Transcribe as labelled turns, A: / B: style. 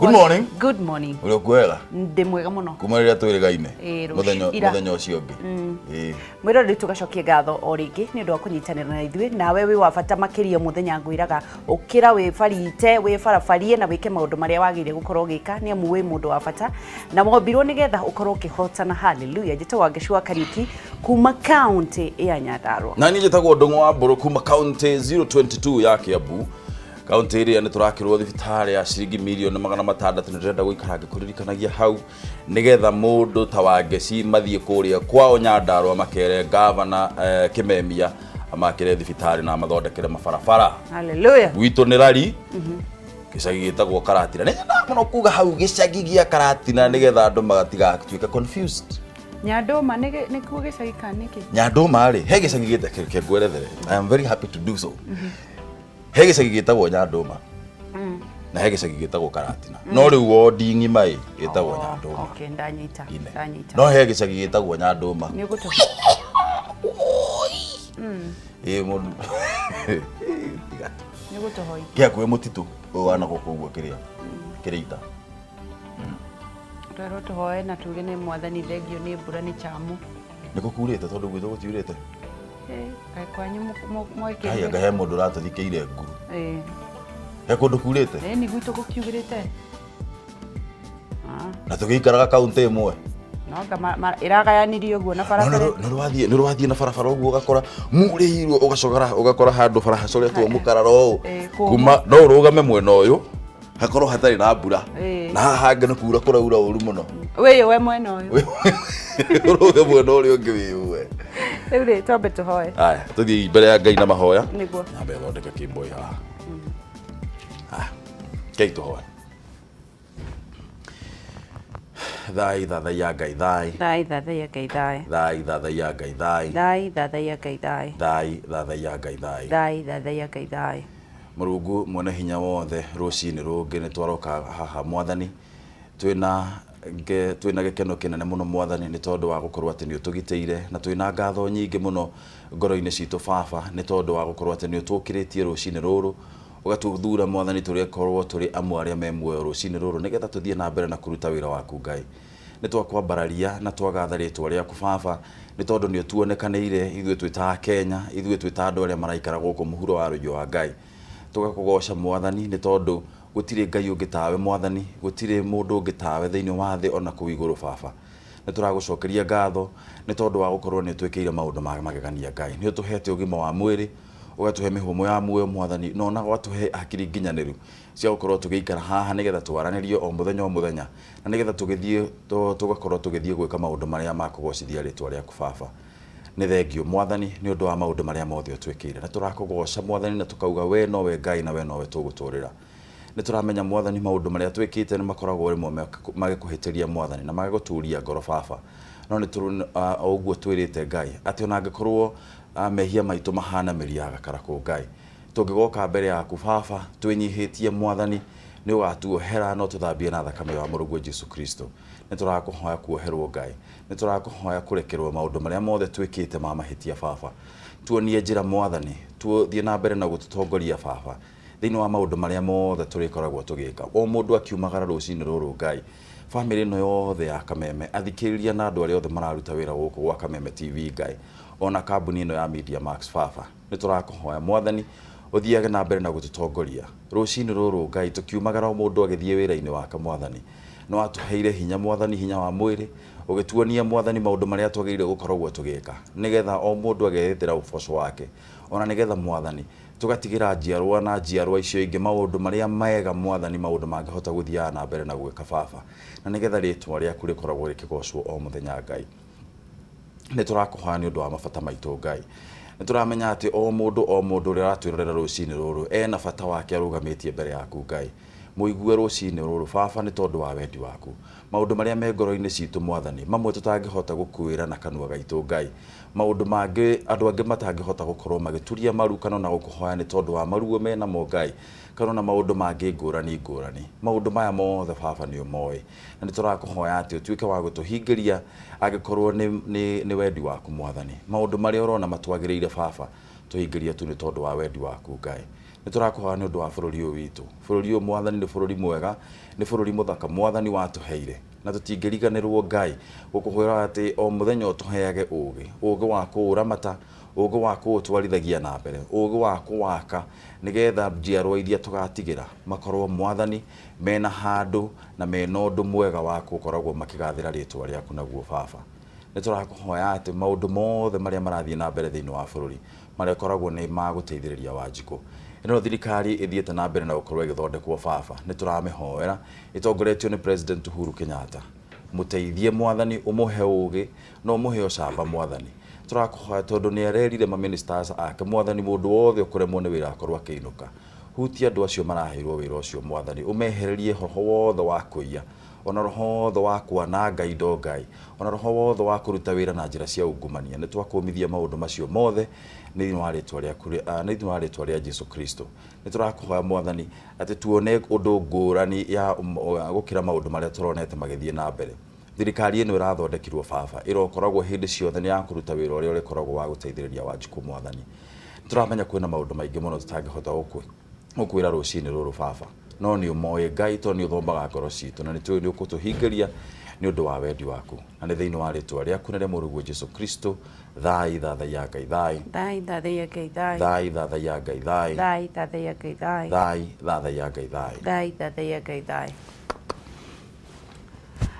A: Good morning.
B: Good morning.
A: Uri kwega?
B: Ndĩ mwega mũno.
A: Kuma rĩrĩa twĩrĩgaine.
B: Ĩĩ, rũciũ-
A: Mũthenya
B: ira.
A: mũthenya ũcio ũngĩ. Ĩĩ.
B: Mwĩroreri, tũgacokia ngatho o rĩngĩ nĩ ũndũ wa kũnyitanĩra na ithuĩ. Nawe wĩ wa bata makĩria. Mũthenya ngwĩraga ũkĩra, wĩbarite, wĩbarabarie na wĩke maũndũ marĩa wagĩrĩire gũkorwo ũgĩka, nĩ amu wĩ mũndũ wa bata na wombirwo nĩgetha ũkorwo ũkĩhotana. Haleluya. Njĩtagwo Wangeci wa Kariuki kuma kaunti ya Nyandarua.
A: Na niĩ njĩtagwo Ndũng'ũ wa Mbũrũ kuma kaunti 022 ya Kiambu. Kaunti ĩrĩa nĩ tũrakĩrwo thibitarĩ ya ciringi mirioni 600. Nĩ ndĩrenda gũikara ngĩkũririkanagia hau nĩgetha mũndũ ta Wangeci mathiĩ kũrĩa kwao Nyandarua makere gavana Kĩmemia amakĩre thibitarĩ na amathondekere mabarabara.
B: Haleluya.
A: Gwitũ nĩ rari gĩcagi gĩtagwo Karatina. Nĩ nyendaga mũno kuga hau gĩcagi gĩa Karatina nĩgetha andũ magatigatuĩke confused.
B: Nyandũma nĩkuo gĩcagi kana nĩkĩ?
A: Nyandũma rĩ, he gĩcagi gĩta kĩ ngwerethere. I am very happy to do so. He gĩcagi gĩtagwo Nyandũma na he gĩcagi gĩtagwo Karatina, no rĩu wondi ng'ima ĩ ĩtagwo Nyandũma.
B: Okay, ndanyita.
A: Ine.
B: Ndanyita.
A: No he gĩcagi gĩtagwo Nyandũma.
B: Nĩ ũgũtũ
A: Ĩ mũndũ tiga.
B: Nĩ ũgũtũhoithia.
A: Kĩ hakuhĩ mũtitũ ũyũ wa nagũkũ ũguo kĩrĩa kĩrĩita.
B: Twerwo tũhoe na tuge nĩ Mwathani thengio nĩ mbura nĩ chamu.
A: Nĩ gũkurĩte tondũ gwitũ gũtiurĩte.
B: Kaĩ kwanyu
A: Kai
B: mwekĩrire?
A: Anga he mũndũ ũratũthikĩire nguru.
B: Ĩĩ.
A: He kũndũ kurĩte?
B: Ĩĩ, nĩ gwitũ gũkiugĩrĩte.
A: Na tũgĩikaraga kaunti ĩmwe.
B: No anga ĩragayanirio ũguo na barabara.
A: Nĩ rwathiĩ na barabara ũguo ũgakora murĩirwo, ũgacogora ũgakora handũ bara hacoretwo mũkarara ũũ.
B: Ĩĩ, kũmũ.
A: Kuma no ũrũgame mwena ũyũ hakorwo hatarĩ na mbura
B: Ĩĩ.
A: na haha hangĩ nĩ kura kũraura ũru mũno.
B: Wĩyũ we mwena ũyũ.
A: Ũrũge mwena ũrĩa ũngĩ wĩyũe.
B: Rĩu rĩ, twambe tũhoe.
A: Aya, tũthiĩ mbere ya Ngai na mahoya.
B: Nĩguo.
A: Nyambe thondeke kĩmboi haha. Aya, kei tũhoe. Thai thathaiya Ngai thai.
B: Thai thathaiya Ngai thai.
A: Thai thathaiya Ngai thai.
B: Thai thathaiya Ngai thai.
A: Thai thathaiya Ngai thai.
B: Thai thathaiya Ngai thai.
A: Mũrungu mwene hinya wothe, rũcinĩ rũngĩ nĩ twaroka haha Mwathani twĩna gĩkeno kĩnene mũno Mwathani, nĩ tondũ wa gũkorwo atĩ nĩ ũtũgitĩire, na twĩna ngatho nyingĩ mũno ngoro-inĩ citũ Baba, nĩ tondũ wa gũkorwo atĩ nĩ ũtũkĩrĩtie rũcinĩ rũrũ, ũgatũthura Mwathani tũrĩkorwo tũrĩ amwe arĩa me muoyo rũcinĩ rũrũ nĩgetha tũthiĩ na mbere na kũruta wĩra waku. Ngai, nĩ twakwambararia na twagatha rĩtwa rĩaku Baba, nĩ tondũ nĩ ũtuonekanĩire ithuĩ twĩ ta Kenya, ithuĩ twĩ ta andũ arĩa maraikara gũkũ mũhuro wa rũiyũ wa Ngai. Tũgakũgoca Mwathani, nĩ tondũ gũtirĩ Ngai ũngĩ tawe Mwathani, gũtirĩ mũndũ ũngĩ tawe thĩinĩ wa thĩ ona kũu igũrũ. Baba, nĩ tũragũcokeria ngatho nĩ tondũ wa gũkorwo nĩ ũtwĩkĩire maũndũ ma magegania. Ngai, nĩ ũtũhete ũgima wa mwĩrĩ, ũgatũhe mĩhũmũ ya muoyo Mwathani, na ona ũgatũhe hakiri nginyanĩru cia gũkorwo tũgĩikara haha nĩgetha twaranĩrie o mũthenya o mũthenya, na nĩgetha tũgĩthiĩ tũgakorwo tũgĩthiĩ gwĩka maũndũ marĩa makũgocithia rĩtwa rĩaku. Baba, nĩ thengio Mwathani nĩ ũndũ wa maũndũ marĩa mothe ũtwĩkĩire, na tũrakũgoca Mwathani na tũkauga we nowe Ngai na we nowe tũgũtũrĩra. Nĩ tũramenya Mwathani maũndũ marĩa twĩkĩte nĩ makoragwo rĩmwe magĩkũhĩtĩria Mwathani na magĩgũturia ngoro Baba, no nĩ o ũguo twĩrĩte Ngai atĩ ona angĩkorwo mehia maitũ mahana mĩri ya gakarakũ, Ngai, tũngĩgoka mbere yaku Baba twĩnyihĩtie, Mwathani, nĩ ũgatuohera no tũthambie na thakame ya mũrũguo Jesu Kristo. Nĩ tũrakũhoya kuoherwo Ngai, nĩ tũrakũhoya kũrekerwo maũndũ marĩa mothe twĩkĩte ma mahĩtia. Baba, tuonie njĩra Mwathani, tuothiĩ na mbere na gũtũtongoria Baba thĩinĩ wa maũndũ marĩa mothe tũrĩkoragwo tũgĩka, o mũndũ akiumagara rũcinĩ rũrũ. Ngai, bamĩrĩ ĩno yothe ya Kameme, athikĩrĩria na andũ arĩa othe mararuta wĩra gũkũ gwa Kameme TV, Ngai, ona kambuni ĩno ya Media Max, Baba, nĩ tũrakũhoya Mwathani ũthiage na mbere na gũtũtongoria rũcinĩ rũrũ. Ngai, tũkiumagara o mũndũ agĩthiĩ wĩra-inĩ wake, Mwathani, nĩ watũheire hinya Mwathani, hinya wa mwĩrĩ, ũgĩtuonia Mwathani maũndũ marĩa twagĩrĩire gũkoragwo tũgĩka nĩgetha o mũndũ agethera ũboco wake, ona nĩgetha Mwathani tũgatigĩra njiarwa na njiarwa icio ingĩ maũndũ marĩa mega Mwathani, maũndũ mangĩhota gũthiaga na mbere na gwĩka Baba, na nĩgetha rĩtwa rĩaku rĩkoragwo rĩkĩgocwo o mũthenya. Ngai, nĩ tũrakũhoya nĩ ũndũ wa mabata maitũ. Ngai, nĩ tũramenya atĩ o mũndũ o mũndũ ũrĩa ũratwĩrorera rũcinĩ rũrũ ena bata wake arũgamĩtie mbere yaku. Ngai, mũigue rũcinĩ rũrũ Baba, nĩ tondũ wa wendi waku. Maũndũ marĩa me ngoro-inĩ citũ Mwathani, mamwe tũtangĩhota gũkuĩra na kanua gaitũ Ngai, maũndũ mangĩ andũ angĩ matangĩhota gũkorwo magĩturia maru kana ona gũkũhoya nĩ tondũ wa maruo menamo Ngai, kana ona maũndũ mangĩ ngũrani ngũrani, maũndũ maya mothe Baba nĩ ũmoĩ, na nĩ tũrakũhoya atĩ ũtuĩke wa gũtũhingĩria angĩkorwo nĩ wendi waku Mwathani. Maũndũ marĩa ũrona matwagĩrĩire Baba, tũhingĩrie tu nĩ tondũ wa wendi waku. Ngai, Nĩ tũrakũhoya nĩ ũndũ wa bũrũri ũyũ witũ. Bũrũri ũyũ mwathani nĩ bũrũri mwega, nĩ bũrũri mũthaka mwathani watũheire, na tũtingĩriganĩrwo Ngai gũkũhũra atĩ o mũthenya ũtũheage ũgĩ, ũgĩ wa kũũramata, ũgĩ wa kũũtwarithagia na mbere, ũgĩ wa kũwaka, nĩgetha njiarwa iria tũgatigĩra makorwo mwathani mena handũ na mena ũndũ mwega wa gũkoragwo makĩgathĩra rĩtwa rĩaku naguo baba. Nĩ tũrakũhoya atĩ maũndũ mothe marĩa marathiĩ na mbere thĩinĩ wa bũrũri marĩa koragwo nĩ magũteithĩrĩria Wanjikũ. Ĩno thirikari ĩthiĩte na mbere na gũkorwo ĩgĩthondekwo baba, nĩ tũramĩhoera ĩtongoretio nĩ President Uhuru Kenyatta. Mũteithie mwathani, ũmũhe ũgĩ na ũmũhe ũcamba mwathani. Tũrakũhoya tondũ nĩ arerire ma ministers ake mwathani mũndũ wothe ũkũremwo nĩ wĩra akorwo akĩinũka. Hutia andũ acio maraheirwo wĩra ũcio mwathani, ũmehererie roho wothe wa kũiya, ona roho wothe wa kwananga indo Ngai, ona roho wothe wa kũruta wĩra na njĩra cia ungumania. Nĩ twakũmithia maũndũ macio mothe nĩ thĩinĩ wa rĩtwa rĩaku, nĩ thĩinĩ wa rĩtwa rĩa Jesu Kristo. Nĩ tũrakũhoya mwathani atĩ tuone ũndũ ngũrani ya gũkĩra maũndũ marĩa tũronete magĩthiĩ na mbere. Thirikari ĩno ĩrathondekirwo baba, ĩrokoragwo hĩndĩ ciothe nĩ ya kũruta wĩra ũrĩa ũrĩkoragwo wa gũteithĩrĩria Wanjikũ mwathani. Tũramenya kwĩna maũndũ maingĩ mũno tũtangĩhota gũkwĩra rũcinĩ rũrũ baba, no nĩ ũmoĩ Ngai tondũ nĩ ũthomaga ngoro citũ na nĩ tũĩ nĩ ũkũtũhingĩria nĩ ũndũ wa wendi waku, na nĩ thĩinĩ wa rĩtwa rĩaku na rĩa mũrũguo Jesu Kristo. Thai thathaiya Ngai thai,
B: Thai thathaiya Ngai thai,
A: thai thathaiya Ngai thai,
B: thai thathaiya Ngai thai,
A: thai thathaiya Ngai thai.
B: Thai thathaiya Ngai thai.